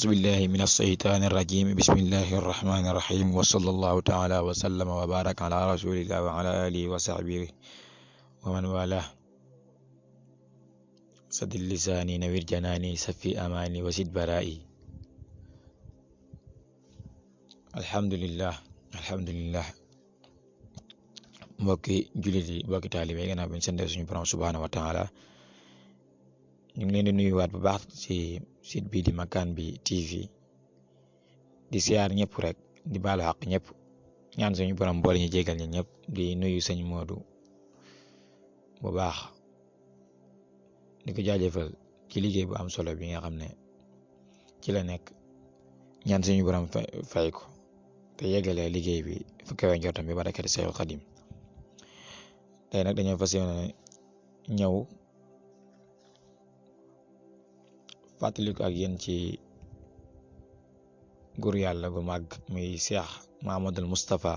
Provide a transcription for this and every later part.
أعوذ بالله من الشيطان الرجيم بسم الله الرحمن الرحيم وصلى الله تعالى وسلم وبارك على رسول الله وعلى آله وصحبه ومن والاه سد لساني نوير جناني سفي أماني وسد برائي الحمد لله الحمد لله mbokki jullit yi mbokki taalibe gannaaw bi ñu sant suñu borom subhaanahu wa taala ñu ngi leen di nuyuwaat bu baax ci site bii di Makane bi TV di siyaar ñëpp rek di baalu xaq ñëpp ñaan suñu borom boole ñu jégal ñi ñëpp di nuyu sëñ Modou bu baax di ko jaajëfal ci liggéey bu am solo bi nga xam ne ci la nekk ñaan suñu borom fay ko te yeggalee liggéey bi fu kawe njortam bi barakati Seexul Xadim tey nag dañoo fas yéene ñëw fàttaliku ak yéen ci góor yàlla gu màgg muy Cheikh Mouhamadul Moustapha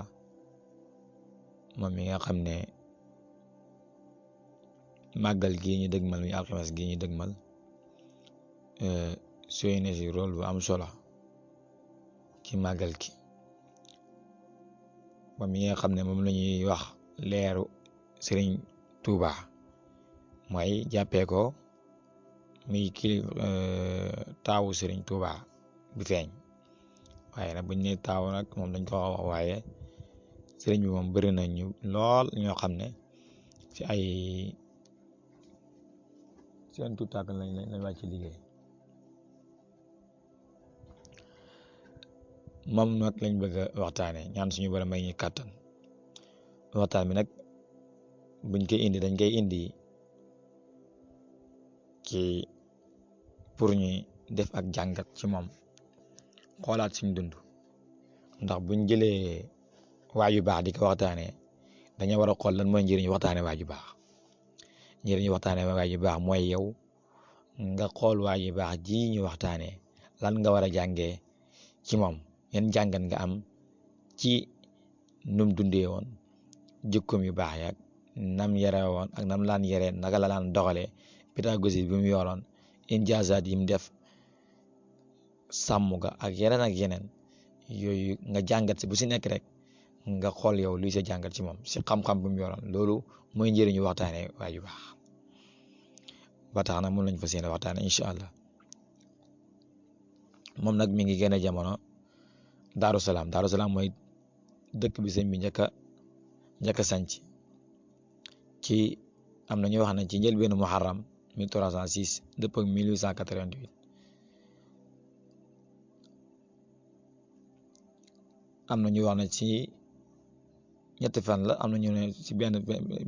moom mi nga xam ne màggal gii ñu dëgmal muy alxames gii ñu dëgmal sooy ne si rôle bu am solo ci màggal gi moom mi nga xam ne moom la ñuy wax leeru Serigne Touba mooy jàppee ko muy kilif taawu Serigne Touba bi feeñ waaye nag buñ ne taaw nag moom dañ ko wax waaye Serigne bi moom bëri nañu lool ñoo xam ne ci ay seen tuutàkk lañ wàcc liggéey moom nag lañ bëgg a waxtaane ñaan suñu borom may ñu kàttan waxtaan bi nag buñ koy indi dañ koy indi ci pour ñu def ak jàngat ci moom xoolaat suñ dund ndax buñ jëlee waa yu baax di ko waxtaanee dañoo war a xool lan mooy njëriñu waxtaane waa ju baax njëriñu waxtaane waa ju baax mooy yow nga xool waa ju baax ji ñu waxtaanee lan nga war a jàngee ci moom yan jàngat nga am ci num dundee woon jikkoom yu baax yaag nam yare woon ak nam laan yaree naka la laan doxalee pédagogie bi mu yoroon injaazaat yi mu def sàmm ga ak yeneen yooyu nga jàngat si bu si nekk rek nga xool yow luy sa jàngat ci moom si xam-xam bi mu yoroon loolu mooy njëriñu waxtaanee waa ju baax ba tax na mun lañ fas yéene waxtaane incha allah moom nag mi ngi gën a jamono Daaru Salaam mooy dëkk bi sëñ bi njëkk a sanc ci am na ñu wax ne ci njëlbeenu Muharram 1306 dëpp ak 1888 am na ñu wax ne ci ñetti fan la am na ñu ne ci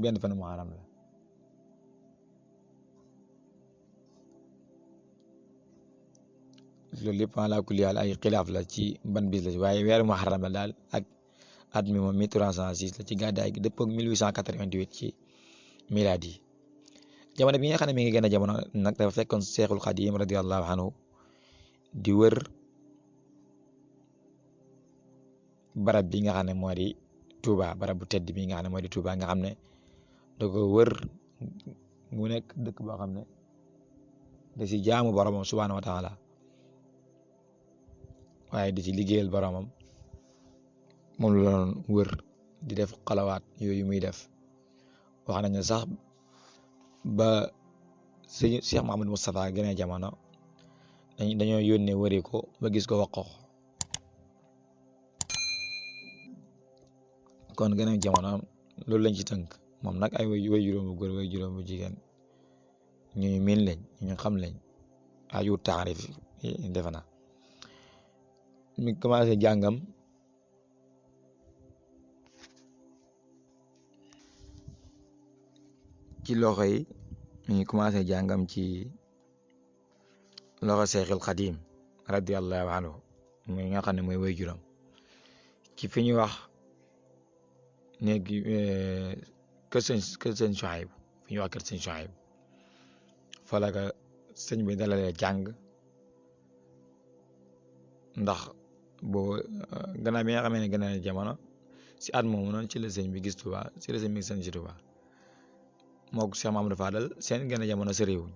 benn fan Muharram la loolu lépp ala kulli haal ay xilaaf la ci ban bis la waaye weeru Muharram la daal ak at mi moom 1306 la ci gàddaay gi dëpp ak 1888 ci miladi jamono bi nga xam ne mi ngi gën a jamono nag dafa fekkoon Seexul Xadim radiyallahu anhu di wër barab bi nga xam ne moo di Touba barab bu tedd bi nga xam ne moo di Touba nga xam ne da ko wër mu nekk dëkk boo xam ne da si jaamu boromam subhaanahu wa taala waaye di ci liggéeyal boromam moom la doon wër di def xalawaat yooyu muy def wax nañ ne sax ba sëñ Cheikh Mouhamadou Moustapha gën a jamono dañoo yónnee wëri ko ba gis ko wax ko kon gën a jamono loolu lañ ci tënk moom nag ay way juróom bu góor way juróom bu jigéen ñu miin lañ ñu xam lañ ayu taarif defe na mi commencé jàngam ci loxo yi mi ngi commencé jàngam ci loxo Seexul Xadim radiyallahu anhu muy nga xam ne mooy way juróom ci fi ñuy wax néegi kër sëñ Suhayb fi ñuy wax kër sëñ Suhayb fa la ka sëñ bi dalalee jàng ndax boobu gannaaw bi nga xamee ne gën a jamono si at moomu noonu ci la sëñ bi gis Touba ci la sëñ bi sëñ si Touba moog Cheikh Mamadou Fadal seen gën a jamono soriwuñ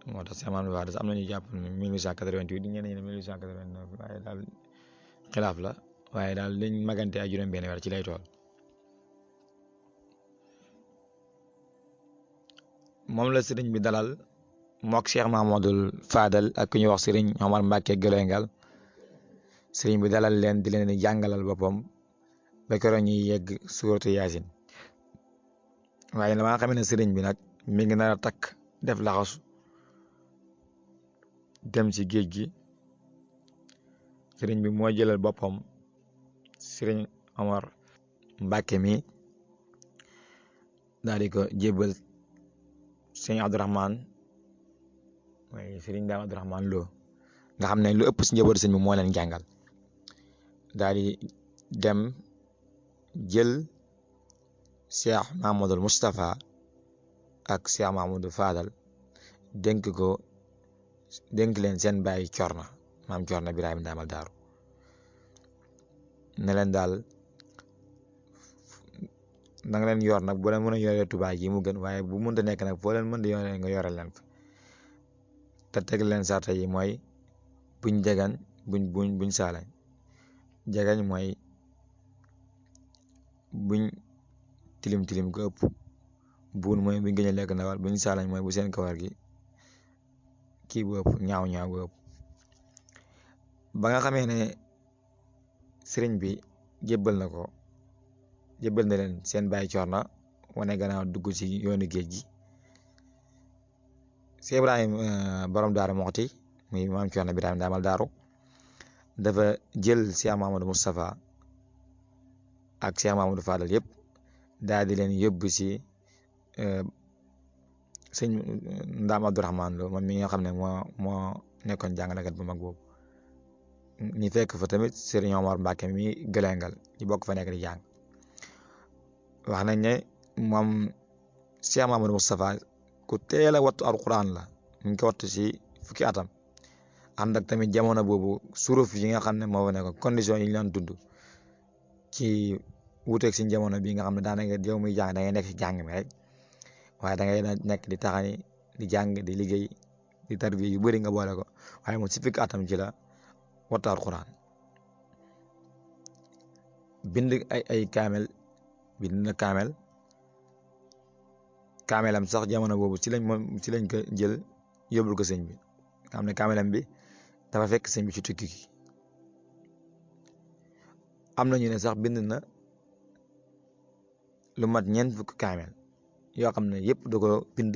moo tax Cheikh Mamadou Fadal am na ñu jàpp ne 1888 ñeneen ñi ne 1889 waaye daal xilaaf la waaye daal liñ magante ay juróom-benn weer ci lay tool. moom la sëriñ bi dalal mook Cheikh Mamadou Fadal ak ku ñuy wax sëriñ Omar Mbacke Gëloyngal sëriñ bi dalal leen di leen di jàngalal boppam ba keroog ñuy yegg suuratu Yaasin waaye dama xam ne sëriñ bi nag mi ngi nar a takk def laxasu dem ci géej gi sëriñ bi moo jëlal boppam sëriñ Omar Mbacke mi daal di ko jébbal sëriñ Abdourahman mooy sëriñ Daam Abdourahman Lo nga xam ne lu ëpp si njabootu sëriñ bi moo leen jàngal daal di dem jël Cheikh Mahamadul Moustapha ak Cheikh Mahamadou Fadal dénk leen seen bàyyi Corna maam Corna Birahim Ndaamal Daaru ne leen daal da nga leen yor nag boo leen mën a yoree Tuubaa ji mu gën waaye bu mënta nekk nag foo leen mën di yore nga yore leen fa te teg leen sarta yi mooy buñ jegañ buñ saalañ jegañ mooy buñ tilim ko ëpp buun mooy buñ gën a lekk ndawal buñ saalañ mooy bu seen kawar gi kii bu ëpp ñaaw bu ëpp ba nga xamee ne sëriñ bi jébbal na leen seen bàyyi Corna wane gannaaw dugg ci yoonu géej gi Cheikh Ibrahim borom Daaru Moxti muy maam Corna Birahim Ndaamal Daaru dafa jël Cheikh Mahamadou Moustapha ak Cheikh Mahamadou Fadal yëpp daal di leen yóbbu ci sëñ Ndaam Abdourahman Lo moom mi nga xam ne moo nekkoon jàngalekat bu mag boobu ñi fekk fa tamit Serigne Omar Mbacke mi Gëloyngal ñu bokk fa nekk di jàng wax nañ ne moom Cheikh Mahamadou Moustapha ku teel a wattu alquran la mu ngi ko wattu ci fukki atam ànd ak tamit jamono boobu suruf yi nga xam ne moo fa nekk condition yi ñu daan dund ci wuuteeg si jamono bi nga xam ne daanaka yow muy jàng da ngay nekk si jàng mi rek waaye da ngay nekk di taxani di jàng di liggéey di tarbiya yu bëri nga boole ko waaye moom si fukki atam ci la wattu alquran bind ay kaamel bind na kaamelam sax jamono boobu ci lañ ko jël yóbbul ko sëñ bi nga xam ne kaamelam bi dafa fekk sëñ bi ci tukki gi am na ñu ne sax bind na lu mat ñeent fukki kaamel yoo xam ne yëpp da ko bind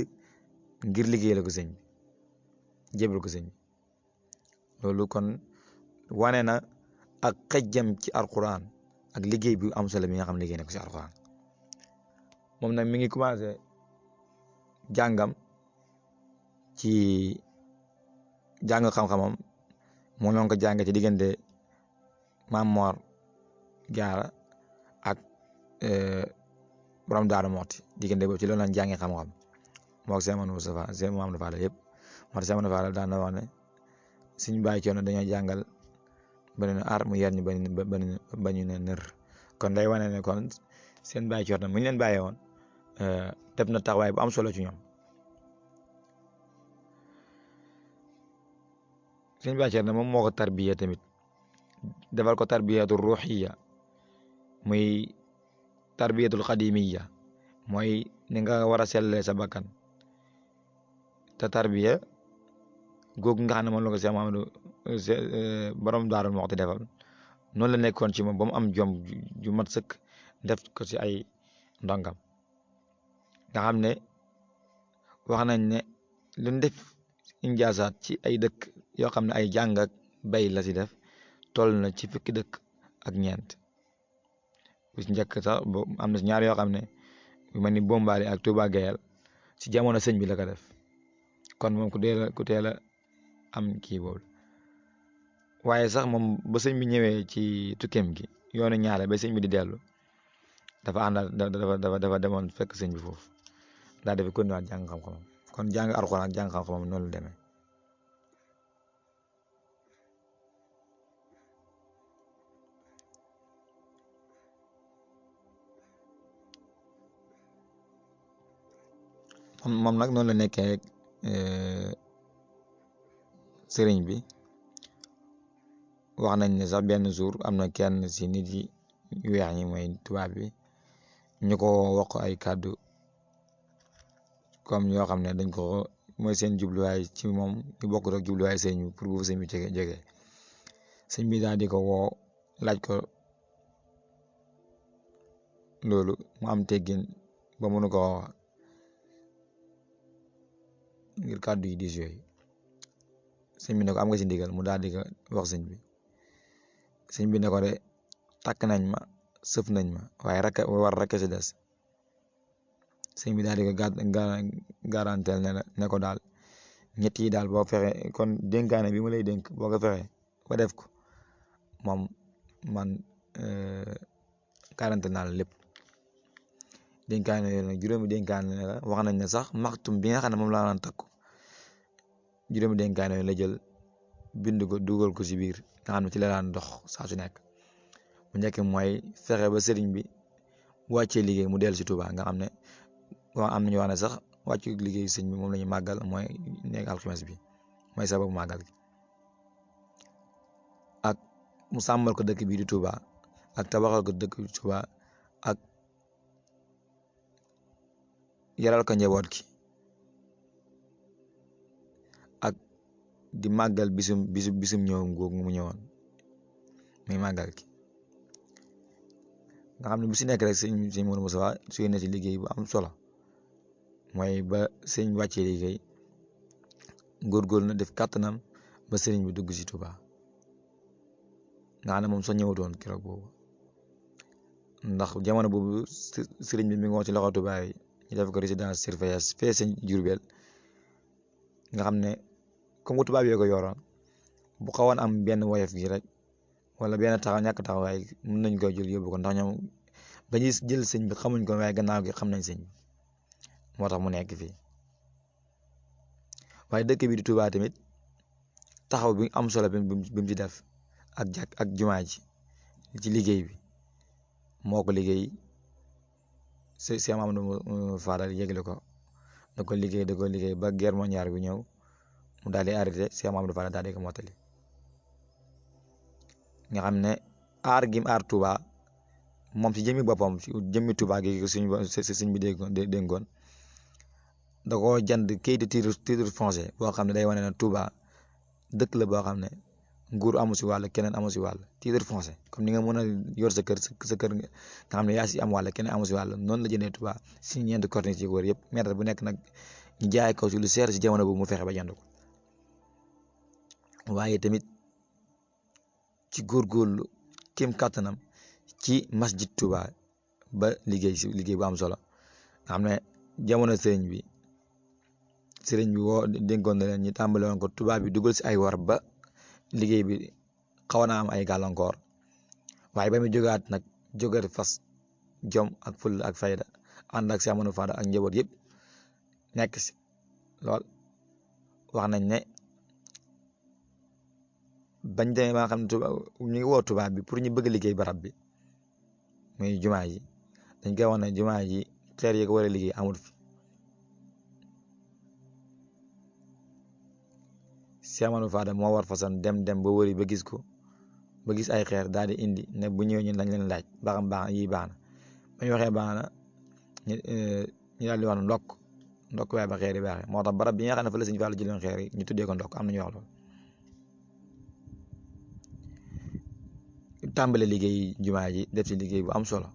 ngir liggéeyal ko sëñ bi jébal ko sëñ bi loolu kon wane na ak xejjam ci alquran ak liggéey bi am solo bi nga xam ne liggéey na ko ci alquran moom nag mi ngi commencé jàngam ci jàng xam-xamam moo ngi ko jàng ci diggante Maam Moor Jaara ak borom Daaru Moxti diggante boobu ci loolu lañ jàngee xam-xam moog Cheikh Mamadou Moustapha Cheikh Mamadou Fadal yëpp moo tax Cheikh Mamadou Fadal daan na wax ne suñu bàyyi coono dañoo jàngal ba ne aar mu yar ñu ba ñu ne nër kon day wane ne kon seen bàyyi coono mu ñu leen bàyyee woon def na taxawaay bu am solo ci ñoom suñu bàyyi coono moom moo ko tarbiya tamit defal ko tarbiyatu ruuxiya muy tarbiyatul xadimiya mooy ni nga war a sellee sa bakkan te tarbiya googu nga xam ne moom la ko Cheikh Mamadou borom Daaru Moxti defal noonu la nekkoon ci moom ba mu am jom ju mat sëkk def ko ci ay ndongam nga xam ne wax nañ ne luñ def injaasaat ci ay dëkk yoo xam ne ay jàng ak bay la ci def toll na ci fukki dëkk ak ñeent bis njëkk sax am na ñaar yoo xam ne yu mel ni Bombali ak Touba Gayel ci jamono sëñ bi la ko def kon moom ku teel a am kii boobu waaye sax moom ba sëñ bi ñëwee ci tukkeem gi yoonu ñaare ba sëñ bi di dellu dafa àndal dafa demoon fekk sëñ bi foofu daa defi kon waat jàng xam-xamam kon jàng alxuraan jàng xam-xamam noonu la demee moom nag noonu la nekkee sëriñ bi wax nañ ne sax benn jour am na kenn si nit yi weex ñi mooy tubaab bi ñu ko wax ay kàddu comme yoo xam ne dañ ko mooy seen jubluwaay ci moom ñu bokk rek jubluwaay sëñ bi pour bu sëñ bi jege sëñ bi daal di ko woo laaj ko loolu mu am teggin ba mënu ko wax ngir kàddu yi diis yooyu sëñ bi ne ko am nga si ndigal mu daal di ko wax sëñ bi ne ko de takk nañ ma sëf nañ ma waaye rek si des sëñ bi daal di ko garanteel ne ko daal ñett yi daal boo fexe kon dénkaane bi ma lay dénk boo ko fexe ba def ko moom man garanti naa la lépp dénkaane yooyu nag juróomi dénkaane la wax nañ ne sax maxtum bi nga xam ne moom laa naan takku juróomi dénkaane yooyu la jël bind ko dugal ko si biir nga xam ne ci la daan dox saa su nekk bu njëkk mooy fexe ba sëriñ bi bu wàccee liggéey mu dellu si Touba nga xam ne am nañu wax ne sax wàccu liggéey sëñ bi moom la ñu màggal mooy nekk alxames bi mooy sababu màggal gi ak mu sàmmal ko dëkk bii di Touba ak tabaxal ko dëkk bi di Touba ak yaral ko njaboot gi ak di màggal bisum ñëwam googu mu ñëwoon muy màggal gi nga xam ne bu si nekk rek sëñ Mourou Moussa suy na ci liggéey bu am solo mooy ba sëñ wàccee liggéey góorgóorlu na def kàttanam ba sëriñ bi dugg si Touba nga xam ne moom soo ñëwutoon keroog boobu ndax jamono boobu sëriñ bi mi ngi woon ci loxo Touba yi ñu def ko résidence surveillance fee sëñ Jurbel nga xam ne comme que tubaab yi ko yoroon bu xawoon am benn woyof gi rek wala benn ñàkk taxawaay mën nañ koy jël yóbbu ko ndax ñoom ba ñuy jël sëñ bi xamuñ ko waaye gannaaw gi xam nañ sëñ bi moo tax mu nekk fii waaye dëkk bi di Touba tamit taxaw bi am solo bi mu ci def ak jumaa ji ci liggéey bi moo ko liggéey Cheikh Mamadou Fadal yëgle ko da ko liggéey ba guerre mondiale bi ñëw mu daal di arrêté Cheikh Mamadou Fadal daal di ko mottali nga xam ne aar gim aar Touba moom si jëmmi boppam si jëmmi Touba gi suñ bi dénkoon da koo jënd kayitu titre foncier boo xam ne day wane ne Touba dëkk la boo xam ne nguur amu si wàll keneen amu si wàll titre foncier comme ni nga mën a yor sa kër nga xam ne yaa si am wàll keneen amu si wàll noonu la jëndee Touba si ñeenti corniche yi wër yëpp mètre bu nekk nag ñu jaay ko si lu seer si jamono boobu mu fexe ba jënd ko waaye tamit ci góorgóorlu kéem kàttanam ci masjid Touba ba liggéey bu am solo nga xam ne jamono sëriñ bi woo dénkoon na leen ñu tàmbale woon ko Touba bi dugal si ay war ba liggéey bi xaw na am ay gàllankoor waaye ba muy jógaat nag jógaat fas jom ak ful ak fayda ànd ak Cheikh Fadal ak njaboot yëpp nekk si lool wax nañ ne bañ demee ba nga xam ne Touba ñu ngi woo Touba bi pour ñu bëgg liggéey barab bi muy jumaa ji dañ koy wax ne jumaa ji xeer yi ko war a liggéey amul fi Cheikh Fadal moo war façon dem ba wëri ba gis ko ba gis ay xeer daal di indi ne bu ñëwee ñun lañ leen laaj ba xam baax yi baax na ba ñu waxee baax na ñu daal di wax ndokk waaye ba xeer yi baaxee moo tax barab bi nga xam ne fa la Sëñ Fallu jëloon xeer yi ñu tuddee ko ndokk am na ñu wax loolu tàmbale liggéey jumaa ji def ci liggéey bu am solo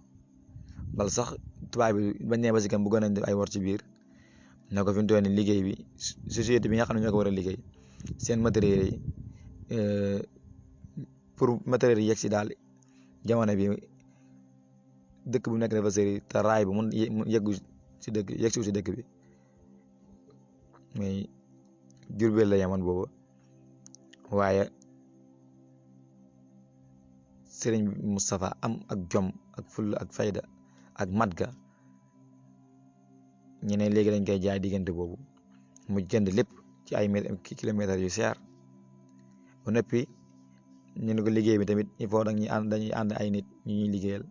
bal sax tubaab bi bañ nee ba si kam bëggoon nañ def ay war ci biir ne ko fi mu toll nii liggéey bi société bi nga xam ne ñoo ko war a liggéey seen matériel yi pour matériel yi yegg si daal jamono bi dëkk bu nekk dafa sëri te raay bi mun yeggu si dëkk yegg si dëkk bi mais Jurbel la yemoon boobu waaye sëriñ Moustapha am ak jom ak ful ak fayda ak matga ñu ne léegi dañ koy jaay diggante boobu mu jënd lépp ci ay kilomètres yu seer ba noppi ñu ne ko liggéey bi tamit il faut dañuy ànd ay nit ñu ñuy liggéeyal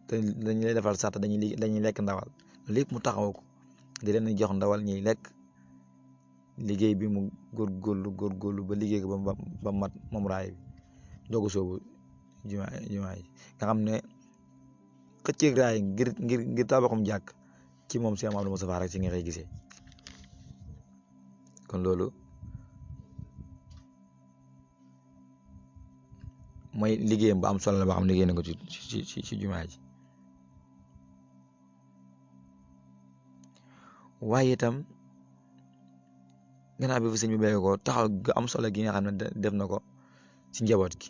te dañu lay defal sart dañuy lekk ndawal lépp mu taxaw ko di leen jox ndawal ñuy lekk liggéey bi mu góorgóorlu ba liggéey ko ba mat moom raay bi doog a soobu jumaa yi nga xam ne xëcceeg raay ngir tabaxum jàkk ci moom Cheikh Mamadou Moustapha rek ci nga koy gisee kon loolu mooy liggéeyam bu am solo la boo xam ne liggéey na ko ci jumaa ji waaye itam gannaaw bi fi sëñ bi béy ko taxaw ga am solo gi nga xam ne def na ko ci njaboot gi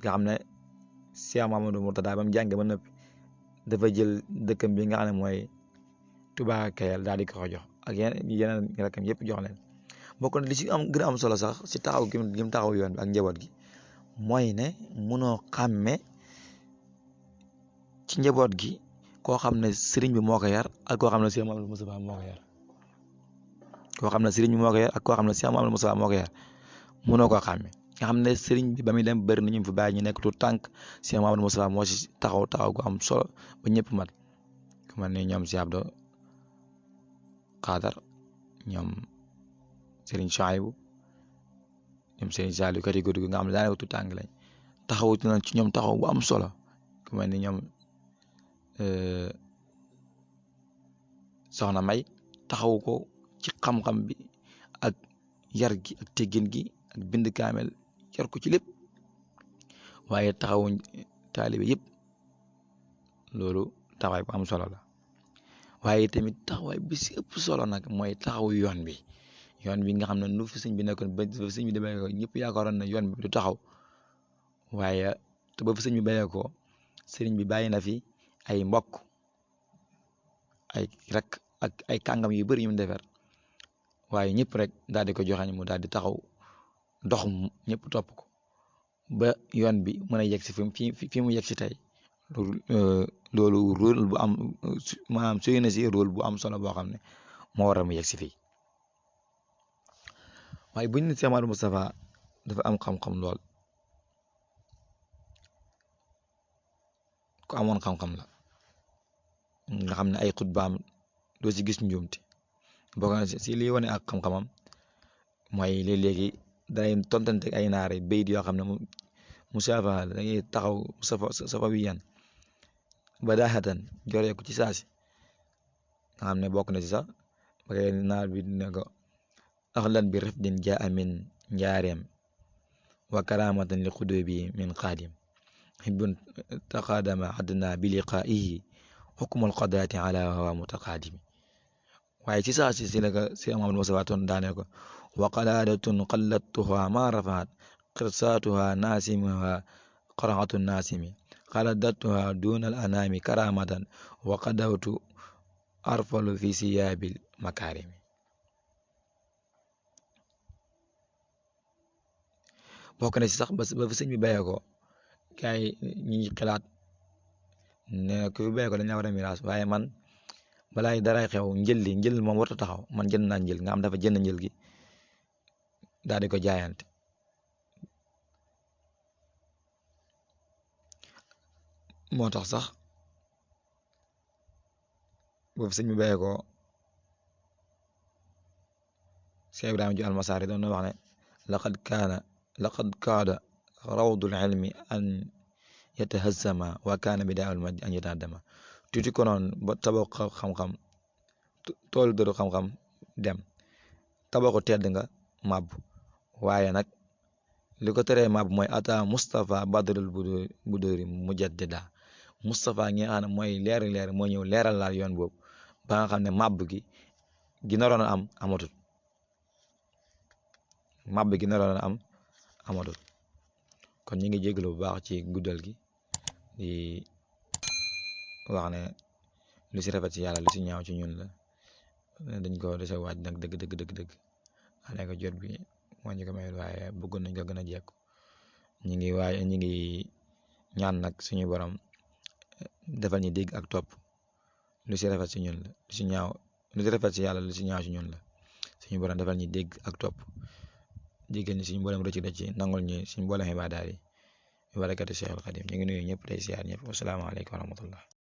nga xam ne Cheikh Mamadou Mourtada ba mu jàngee ba noppi dafa jël dëkkam bi nga xam ne mooy Touba Kayal daal di ko jox ak yeneen rakkam yëpp jox leen bokk na li ci gën a am solo sax ci taxaw gi mu taxaw yoon bi ak njaboot gi mooy ne munoo xàmme ci njaboot gi koo xam ne sëriñ bi moo ko yar ak koo xam ne Cheikh Mamadou Moustapha moo ko yar koo xam ne sëriñ bi moo ko yar ak koo xam ne Cheikh Mamadou Moustapha moo ko yar munoo koo xàmme nga xam ne sëriñ bi ba muy dem bëri na ñu fi bàyyi ñu nekk tout tànk Cheikh Mamadou Moustapha moo ci taxaw gu am solo ba ñëpp mat ku mel ni ñoom si Abdou Khadar ñoom Serigne Chouaïbou ñoom Serigne Saliou catégorie gu nga xam ne daanaka tout tànk lañ taxawu na ci ñoom taxaw bu am solo ku mel ni ñoom soxna May taxawu ko ci xam-xam bi ak yar gi ak teggin gi ak bind kaamel yar ko ci lépp waaye taxawuñ taalibe yëpp loolu taxawaay bu am solo la waaye tamit taxawaay bi si ëpp solo nag mooy taxawu yoon bi nga xam ne nu fi sëñ bi nekkoon ba fi sëñ bi demee ko ñëpp yaakaaroon na yoon bi du taxaw waaye te ba fi sëñ bi bayee ko sëriñ bi bàyyi na fi ay mbokk ay rek ak ay kàngam yu bëri yu mu defar waaye ñëpp rek daal di ko joxañ mu daal di taxaw dox ñëpp topp ko ba yoon bi mën a yegg si fi mu yegg si tey loolu rôle bu am maanaam suy na si rôle bu am solo boo xam ne moo waral mu yegg si fii waaye buñ ne Cheikh Mamadou Moustapha dafa am xam-xam lool ku amoon xam-xam la nga xam ne ay xutbaam doo si gis njuumte bokk na si liy wane ak xam-xamam mooy léegi day tontante ay naare bayit yoo xam ne musaafa da ngay taxaw safa wi yan ba daaxatan joree ko ci saasi nga xam ne bokk na ci sax ba naar bi ne ko axlan bi rafdin jaa min njaareem wa karamatan li xudubi min xaadim hibbun taqadama adna bi liqaihi xukmul qadaati ala hawa mutaqadimi waaye ci saasi si la ko si Mamadou Moustapha toon daane ko wa qalaadatun qallattuha ma rafaat qirsaatuha naasimuha qaraatu naasimi qaladatuha duna al anaami karamatan wa qadawtu arfalu fi siyaabil makaarimi bokk na si sax ba fi sëñ bi bayee ko gars yi ñi xalaat ne ku fi bayee ko dañ la war a miraas waaye man balaay daray xew njël moom warta taxaw man jënd naa njël nga am dafa jënd njël gi daal di ko jaayante moo tax sax boobu sëñ bi bayee ko Cheikh Ibrahima Diouf Almasari doon na wax ne laqad kaada rawdul ilmi an yatahazzama wa kaana bidaa'ul majd an yatahadama tuuti konoon ba tabax xam-xam toolu dëru xam-xam dem tabaxu tedd nga màbb waaye nag li ko teree màbb mooy ata Moustapha Badrul Buduri mujaddida Moustapha ngi nga xam ne mooy leer mooy ñëw leeral laal yoon boobu ba nga xam ne màbb gi naroon a am amatul màbb gi naroon a am amatul kon ñi ngi jégalu bu baax ci guddal gi di wax ne lu si rafet si yàlla lu si ñaaw ci ñun la dañ ko dese waaj nag dëgg xane ko jot bi moo ñu ko mayul waaye bëggoon nañ ko gën a jekku ñi ngi ñaan nag suñu borom defal ñu dégg ak topp lu si rafet si ñun la lu si ñaaw lu si rafet si yàlla lu si ñaaw si ñun la suñu borom defal ñu dégg ak topp jéggal ñi suñu mboolem rëcc nangul ñi suñu mboolem ibaadaat yi barakati Cheikhul Xadim ñu ngi nuyu ñëpp tey siyaar ñëpp wasalaamaaleykum wa rahmatullah